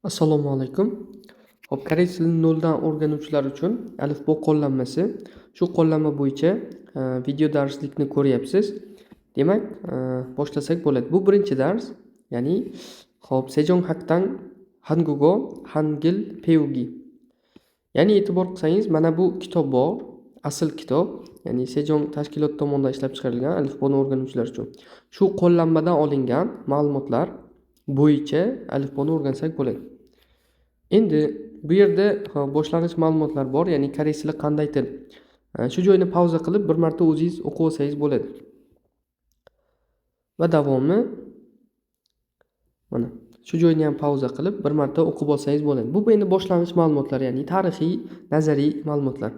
Assalomu alaykum. Hop, koreys tilini noldan o'rganuvchilar uchun alifbo qo'llanmasi. Shu qo'llanma bo'yicha video darslikni ko'ryapsiz. Demak, boshlasak bo'ladi. Bu birinchi dars, ya'ni hop, Sejong Hakdang Hangugo Hangil Peugi. Ya'ni e'tibor qilsangiz, mana bu kitob bor, asl kitob, ya'ni Sejong tashkiloti tomonidan ishlab chiqarilgan alifboni o'rganuvchilar uchun. Shu qo'llanmadan olingan ma'lumotlar bo'yicha alifboni o'rgansak bo'ladi. Endi bu yerda boshlang'ich ma'lumotlar bor, ya'ni koreys tili qanday til. Shu joyni pauza qilib, bir marta o'zingiz o'qib olsangiz bo'ladi. Va davomi mana shu joyni ham pauza qilib, bir marta o'qib olsangiz bo'ladi. Bu endi boshlang'ich ma'lumotlar, ya'ni tarixiy, nazariy ma'lumotlar.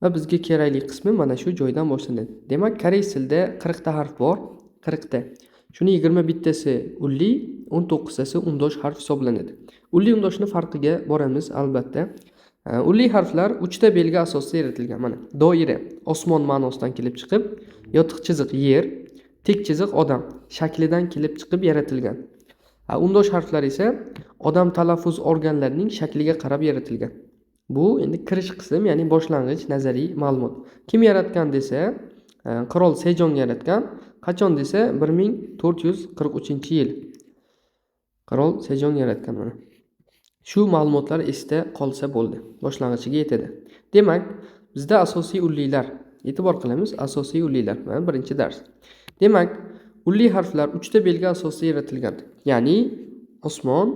Va bizga kerakli qismi mana shu joydan boshlanadi. Demak, koreys tilida 40 ta harf bor, 40 ta. Shuni 21 tasi unli, 19 tasi undosh harf hisoblanadi. Unli undoshni farqiga boramiz albatta. Unli harflar 3 ta belgi asosida yaratilgan. Mana doira osmon ma'nosidan kelib chiqib, yotiq chiziq yer, tik chiziq odam shaklidan kelib chiqib yaratilgan. Undosh harflar esa odam talaffuz organlarining shakliga qarab yaratilgan. Bu endi kirish qism, ya'ni boshlang'ich nazariy ma'lumot. Kim yaratgan desa, qirol Sejong yaratgan. Qachon desa, 1443-yil. Qirol Sejong yaratgan mana. Shu ma'lumotlar esda qolsa bo'ldi. Boshlang'ichiga yetadi. Demak, bizda asosiy unlilar. E'tibor qilamiz, asosiy unlilar. Mana birinchi dars. Demak, unli harflar 3 ta belgi asosida yaratilgan. Ya'ni osmon,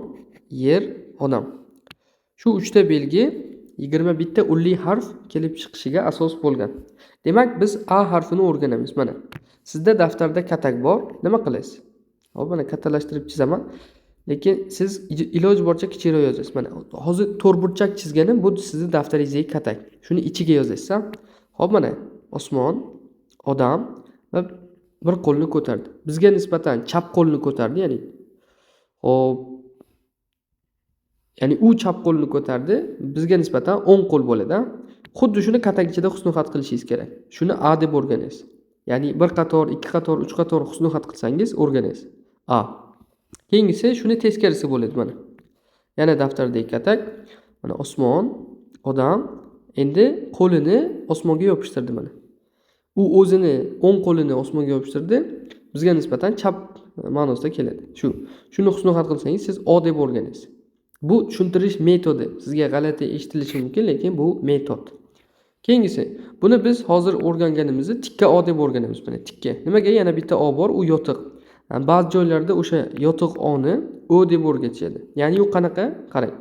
yer, odam. Shu 3 ta belgi 21 ta unli harf kelib chiqishiga asos bo'lgan. Demak, biz A harfini o'rganamiz mana. Sizda daftarda katak bor. Nima qilasiz? Hop, mana kattalashtirib chizaman. Lekin siz iloji boricha kichikroq yozasiz. Mana hozir to'rtburchak chizganim bu sizni daftaringizdagi katak. Shuni ichiga yozasiz. Hop, mana osmon, odam va bir qo'lni ko'tardi. Bizga nisbatan chap qo'lni ko'tardi, ya'ni hop, ya'ni u chap qo'lni ko'tardi, bizga nisbatan o'ng qo'l bo'ladi. Xuddi shuni katak ichida husnixat qilishingiz kerak. Shuni A deb o'rganasiz. Ya'ni bir qator, ikki qator, uch qator husnixat qilsangiz o'rganasiz. A. Keyingisi shuni teskarisi bo'ladi mana. Yana daftardagi katak. Mana osmon, odam endi qo'lini osmonga yopishtirdi mana. U o'zini o'ng qo'lini osmonga yopishtirdi. Bizga nisbatan chap ma'nosida keladi. Shu. Shuni husnixat qilsangiz, siz O deb o'rganasiz. Bu tushuntirish metodi. Sizga g'alati eshitilishi mumkin, lekin bu metod. Keyingisi, buni biz hozir o'rganganimizni tikka O deb o'rganamiz mana tikka. Nimaga yana bitta O bor, u yotiq. Ba'zi joylarda o'sha yotiq O'ni O deb o'rgatishadi. Ya'ni u qanaqa? Qarang.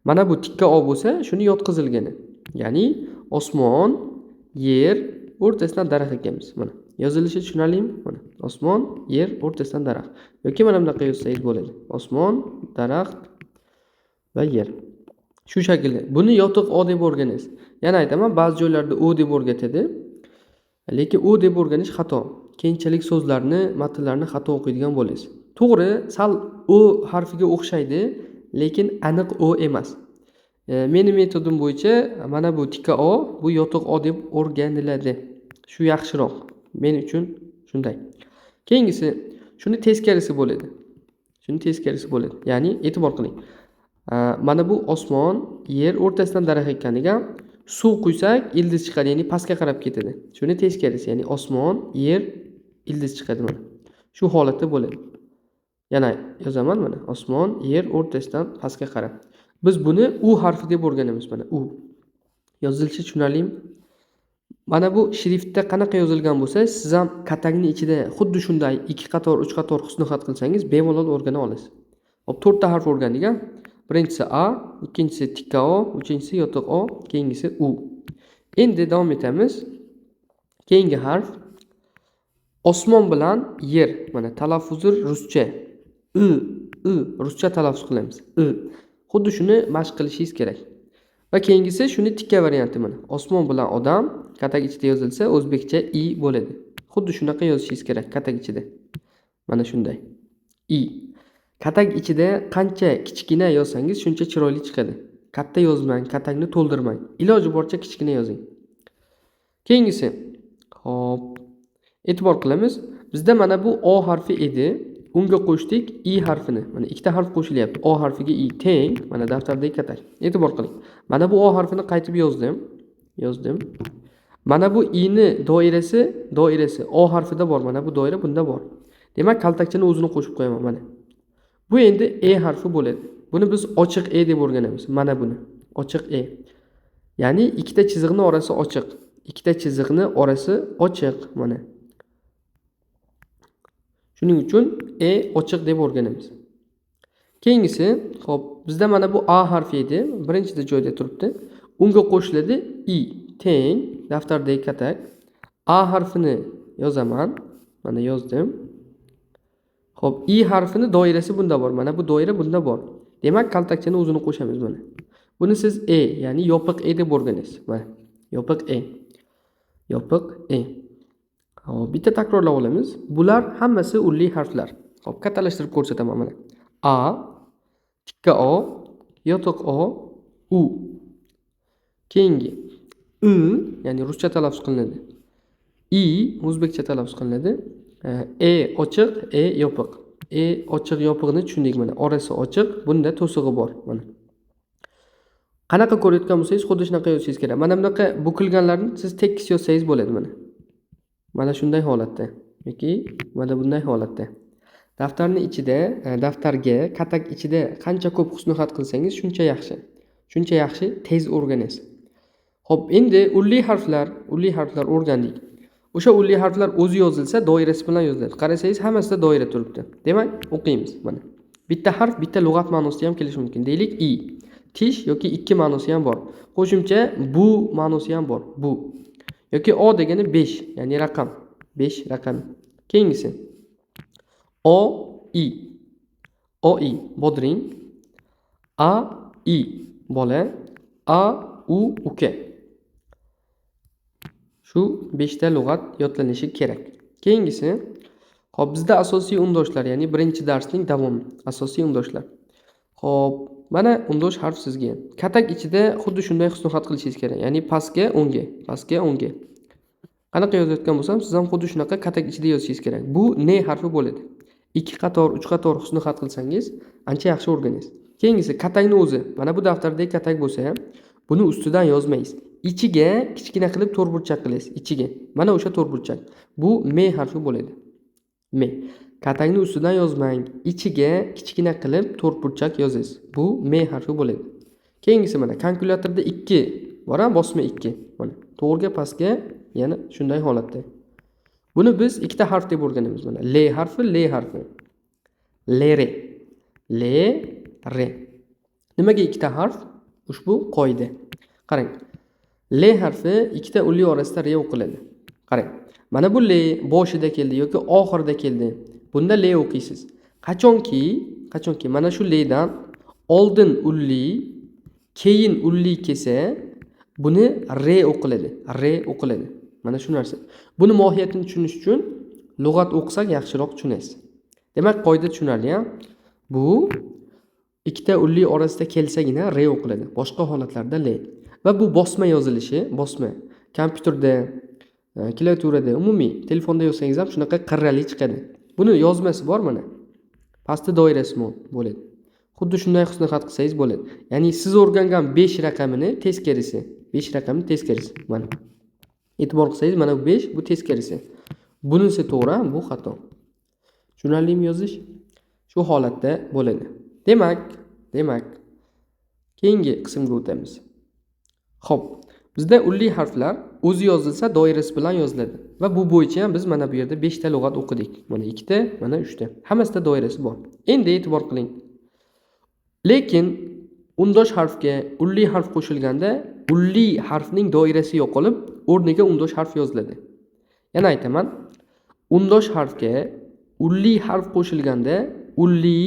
Mana bu tikka O bo'lsa, shuni yotqizilgani. Ya'ni osmon, yer o'rtasidan daraxt ekanmiz. Mana yozilishi tushunarlimi? Mana osmon, yer o'rtasidan daraxt. Yoki mana bunaqa yozsangiz bo'ladi. Osmon, daraxt va yer. Shu shaklda. Buni yotiq O deb o'rganasiz. Yana aytaman, ba'zi joylarda O deb o'rgatadi. Lekin O deb o'rganish xato. Keyinchalik so'zlarni, matnlarni xato o'qiydigan bo'lasiz. To'g'ri, sal O harfiga o'xshaydi, lekin aniq O emas. Meni metodim bo'yicha mana bu tikka O, bu yotiq O deb o'rganiladi. Shu yaxshiroq. Men uchun shunday. Keyingisi, shuni teskarisi bo'ladi. Shuni teskarisi bo'ladi. Ya'ni e'tibor qiling. Mana bu osmon, yer o'rtasidan daraxt ekaniga suv quysak ildiz chiqadi, ya'ni pastga qarab ketadi. Shuni teskarisi, ya'ni osmon, yer, ildiz chiqadi mana. Shu holatda bo'ladi. Yana yozaman mana osmon, yer o'rtasidan pastga qarab. Biz buni U harfi deb o'rganamiz mana U. Yozilishi tushunarlimi? Mana bu shriftda qanaqa yozilgan bo'lsa, siz ham katakni ichida xuddi shunday 2 qator, 3 qator husnixat qilsangiz bemalol o'rgana olasiz. Hop, 4 ta harf o'rgandik a. Birinchisi A, ikkinchisi tikka O, uchinchisi yotiq O, keyingisi U. Endi davom etamiz. Keyingi harf osmon bilan yer. Mana talaffuzi ruscha. I, I ruscha talaffuz qilamiz. I. Xuddi shuni mashq qilishingiz kerak. Va keyingisi shuni tikka varianti mana. Osmon bilan odam katak ichida yozilsa o'zbekcha i bo'ladi. Xuddi shunaqa yozishingiz kerak katak ichida. Mana shunday. I. Katak ichida qancha kichkina yozsangiz shuncha chiroyli chiqadi. Katta yozmang, katakni to'ldirmang. Iloji boricha kichkina yozing. Keyingisi. Hop. E'tibor qilamiz. Bizda mana bu O harfi edi. Unga qo'shdik i harfini. Mana ikkita harf qo'shilyapti. O harfiga i teng. Mana daftardagi katak. E'tibor qiling. Mana bu o harfini qaytib yozdim. Yozdim. Mana bu i ni doirasi o harfida bor. Mana bu doira bunda bor. Demak, kaltakchani o'zini qo'shib qo'yaman mana. Bu endi e harfi bo'ladi. Buni biz ochiq e deb o'rganamiz. Mana buni. Ochiq e. Ya'ni ikkita chiziqni orasi ochiq. Ikkita chiziqni orasi ochiq mana. Shuning uchun e ochiq deb o'rganamiz. Keyingisi, xo'p, bizda mana bu a harfi edi. Birinchida joyda turibdi. Unga qo'shiladi i teng daftardagi katak. A harfini yozaman. Mana yozdim. Xo'p, i harfini doirasi bunda bor. Mana bu doira bunda bor. Demak, kaltakchani o'zini qo'shamiz mana. Buni siz e, ya'ni yopiq e deb o'rganasiz. Mana, yopiq e. Yopiq e. Xo'p, bitta takrorlab olamiz. Bular hammasi unli harflar. Xo'p, kattalashtirib ko'rsataman mana. A, tikka o, yotiq o, u. Keyingi i, ya'ni ruscha talaffuz qilinadi. I o'zbekcha talaffuz qilinadi. E ochiq, e yopiq. E ochiq yopiqni tushundik mana. Orasi ochiq, bunda to'sig'i bor mana. Qanaqa ko'rayotgan bo'lsangiz, xuddi shunaqa yozishingiz kerak. Mana bunaqa bukilganlarni siz tekis yozsangiz bo'ladi mana. Mana shunday holatda yoki mana bunday holatda. Daftarning ichida, daftarga katak ichida qancha ko'p husnixat qilsangiz, shuncha yaxshi. Shuncha yaxshi tez o'rganasiz. Xo'p, endi unli harflar o'rgandik. O'sha unli harflar o'zi yozilsa, doirasi bilan yoziladi. Qarasangiz, hammasida doira turibdi. Demak, o'qiymiz mana. Bitta harf bitta lug'at ma'nosida ham kelishi mumkin. Deylik, i tish yoki ikki ma'nosi ham bor. Qo'shimcha bu ma'nosi ham bor. Bu. Yoki o degani 5, ya'ni raqam. 5 raqam. Keyingisi o i. O i bodring. A i bola. A u uka. Shu 5 ta lug'at yodlanishi kerak. Keyingisi, xo'p, bizda asosiy undoshlar, ya'ni birinchi darsning davomi, asosiy undoshlar. Xo'p, mana undosh harf sizga. Katak ichida xuddi shunday husnixat qilishingiz kerak. Ya'ni pastga, o'ngga, pastga, o'ngga. Qanaqa yozayotgan bo'lsam, siz ham xuddi shunaqa katak ichida yozishingiz kerak. Bu n harfi bo'ladi. 2 qator, 3 qator husnixat qilsangiz, ancha yaxshi o'rganasiz. Keyingisi katakni o'zi. Mana bu daftardagi katak bo'lsa ham, buni ustidan yozmaysiz. Ichiga kichkina qilib to'rtburchak qilasiz, ichiga. Mana o'sha to'rtburchak. Bu m harfi bo'ladi. M. Katakni ustidan yozmang, ichiga kichkina qilib to'rtburchak yozasiz. Bu m harfi bo'ladi. Keyingisi mana kalkulyatorda 2 bor, bosma 2. Mana to'g'riga, pastga yana shunday holatda. Buni biz ikkita harf deb o'rganamiz mana. L harfi, L harfi. L R. L R. Nimaga ikkita harf? Ushbu qoida. Qarang. L harfi ikkita unli orasida R o'qiladi. Qarang. Mana bu L boshida keldi yoki oxirida keldi. Bunda L o'qiysiz. Qachonki mana shu L dan oldin unli, keyin unli kelsa, buni R o'qiladi. R o'qiladi. Mana shu narsa. Buni mohiyatini tushunish uchun lug'at o'qisak yaxshiroq tushunasiz. Demak, qoida tushunarli, ha? Bu ikkita unli orasida kelsagina R o'qiladi. Boshqa holatlarda L. Va bu bosma yozilishi, bosma. Kompyuterda, klaviaturada, umumiy telefonda yozsangiz ham shunaqa qirrali chiqadi. Buni yozmasi bor mana. Pastda doirasi bo'ladi. Xuddi shunday husnixat qilsangiz bo'ladi. Ya'ni siz o'rgangan 5 raqamini teskarisi, 5 raqamni teskarisi mana. E'tibor qilsangiz, mana bu 5, bu teskarisi. Bunisi to'g'ri, bu xato. Tushunarlimi yozish? Shu holatda bo'ladi. Demak, keyingi qismga o'tamiz. Xo'p, bizda unli harflar o'zi yozilsa doirasi bilan yoziladi. Va bu bo'yicha ham biz mana bu yerda 5 ta lug'at o'qidik. Mana 2 ta, mana 3 ta. Hammasida doirasi bor. Endi e'tibor qiling. Lekin undosh harfga unli harf qo'shilganda unli harfning doirasi yo'qolib, o'rniga undosh harf yoziladi. Yana aytaman, undosh harfga unli harf qo'shilganda unli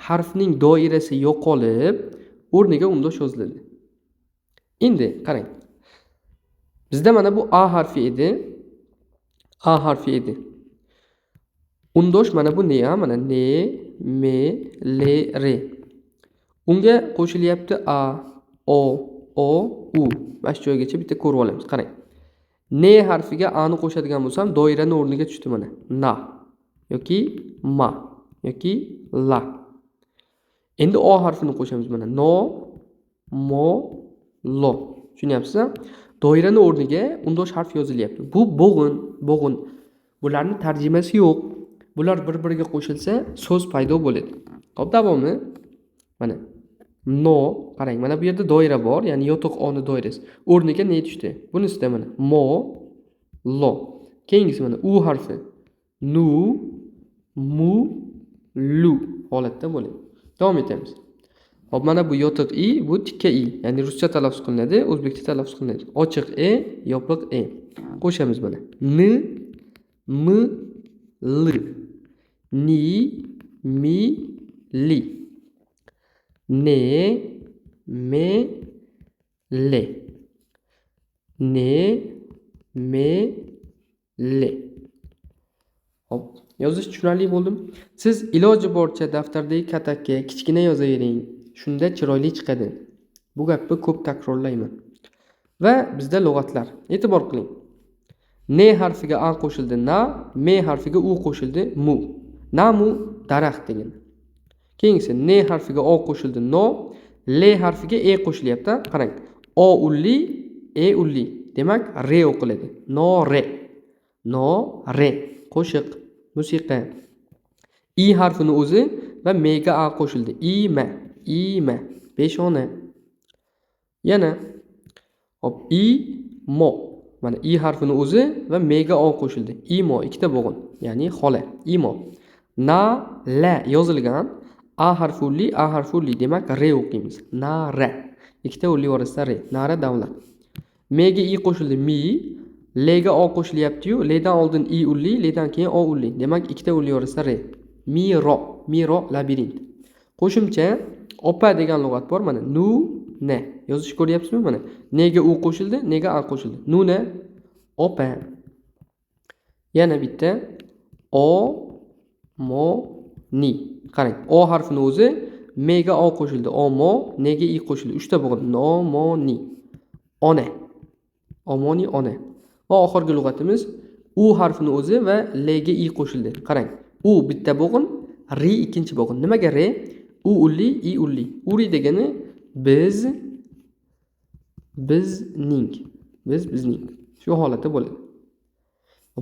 harfning doirasi yo'qolib, o'rniga undosh yoziladi. Endi qarang. Bizda mana bu A harfi edi. A harfi edi. Undosh mana bu ne, mana N, M, L, R. Unga qo'shilyapti A, O, O, U. Mana shu joygacha bitta ko'rib olamiz. Qarang. N harfiga A ni qo'shadigan bo'lsam, doirani o'rniga tushdi mana. Na yoki ma yoki la. Endi o harfini qo'shamiz mana. No, mo, lo. Tushunyapsizmi? Doirani o'rniga undosh harf yozilyapti. Bu bo'g'in, bo'g'in. Bularning tarjimasi yo'q. Bular bir-biriga qo'shilsa so'z paydo bo'ladi. Xo'p, davomi. Mana no, qarang, mana bu yerda doira bor, ya'ni yotiq oni doirasi. O'rniga ne tushdi? Bunisida mana mo, lo. Keyingisi mana u harfi. Nu, mu, lu holatda bo'ladi. Davom etamiz. Xo'p, mana bu yotiq i, bu tikka i, ya'ni ruscha talaffuz qilinadi, o'zbekcha talaffuz qilinadi. Ochiq e, yopiq e. Qo'shamiz mana. N, m, l. Ni, mi, li. Ne, me, le. Ne, me, le. Xo'p, yozish tushunarli bo'ldimi? Siz iloji boricha daftardagi katakka kichkina yozavering. Shunda chiroyli chiqadi. Bu gapni ko'p takrorlayman. Va bizda lug'atlar. E'tibor qiling. N harfiga a qo'shildi na, m harfiga u qo'shildi mu. Namu daraxt degani. Keyingisi n harfiga o qo'shildi no, l harfiga e qo'shilyapti. Qarang. O unli, e unli. Demak, re o'qiladi. No re. No re. Qo'shiq, musiqa. I harfini o'zi va m ga a qo'shildi. Ima, ima, peshona. Yana hop, i mo. Mana i harfini o'zi va m ga o qo'shildi. Imo ikkita bo'g'in, ya'ni xola. Imo. Na, la yozilgan. A harfi unli, a harfi unli. Demak, re o'qiymiz. Na, ra. Ikkita unli orasida re. Nara davlat. M ga i qo'shildi, mi. L ga o qo'shilyapti-yu, L dan oldin i unli, L dan keyin o unli. Demak, ikkita unli orasida re. Miro, miro labirint. Qo'shimcha opa degan lug'at bor mana. Nu, ne. Yozish ko'ryapsizmi mana? Nega u qo'shildi, nega a qo'shildi. Nuna opa. Yana bitta o, mo, ni. Qarang, o harfini o'zi m ga o qo'shildi. O mo, nega i qo'shildi. Uchta bo'g'in. No, mo, ni. Ona. Omoni ona. Va oxirgi lug'atimiz u harfini o'zi va l ga i qo'shildi. Qarang, u bitta bo'g'in, ri ikkinchi bo'g'in. Nimaga re? U unli, i unli. Uri degani biz, bizning, biz bizning. Shu holatda bo'ladi.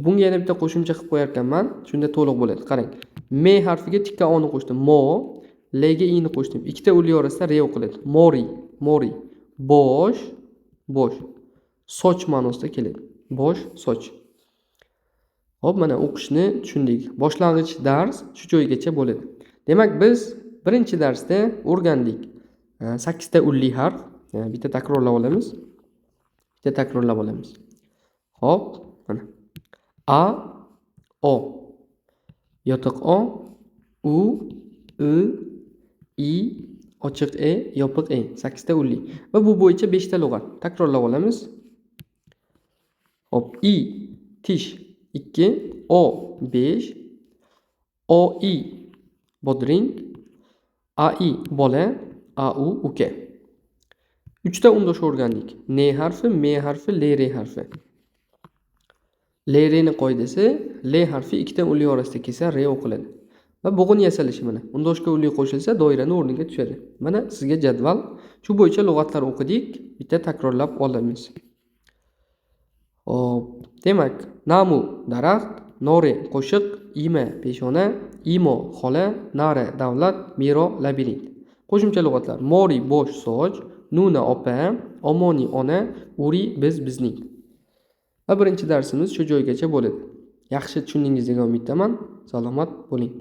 Bunga yana bitta qo'shimcha qilib qo'yar ekanman, shunda to'liq bo'ladi. Qarang, m harfiga tikka o ni qo'shdim. Mo, l ga i ni qo'shdim. Ikkita unli orasida re o'qiladi. Mori, mori. Bosh, bosh. Soch ma'nosida keladi. Bosh, soch. Xo'p, mana o'qishni tushundik. Boshlang'ich dars shu joygacha bo'ladi. Demak, biz birinchi darsda o'rgandik 8 ta unli harf. Bitta takrorlab olamiz. Bitta takrorlab olamiz. Xo'p, mana. A, o. Yotiq o, u, i, i, ochiq e, yopiq e. 8 ta unli. Va bu bo'yicha 5 ta lug'at. Takrorlab olamiz. Xo'p, i, tish 2, o 5, o i bodring, a i bola, a u uka. 3 ta undosh o'rgandik. N harfi, m harfi, l r harfi. L r ni qoidasi L harfi ikkita unli orasida kelsa r o'qiladi. Va bo'g'in yasalishi mana. Undoshga unli qo'shilsa doirani o'rniga tushadi. Mana sizga jadval. Shu bo'yicha lug'atlar o'qidik. Bitta takrorlab olamiz. Xo'p, demak, namu daraxt, nori qo'shiq, ima peshona, imo xola, nara davlat, miro labirint. Qo'shimcha lug'atlar: mori bosh soch, nuna opa, omoni ona, uri biz bizning. Va birinchi darsimiz shu joygacha bo'ladi. Yaxshi tushundingiz degan umiddaman. Salomat bo'ling.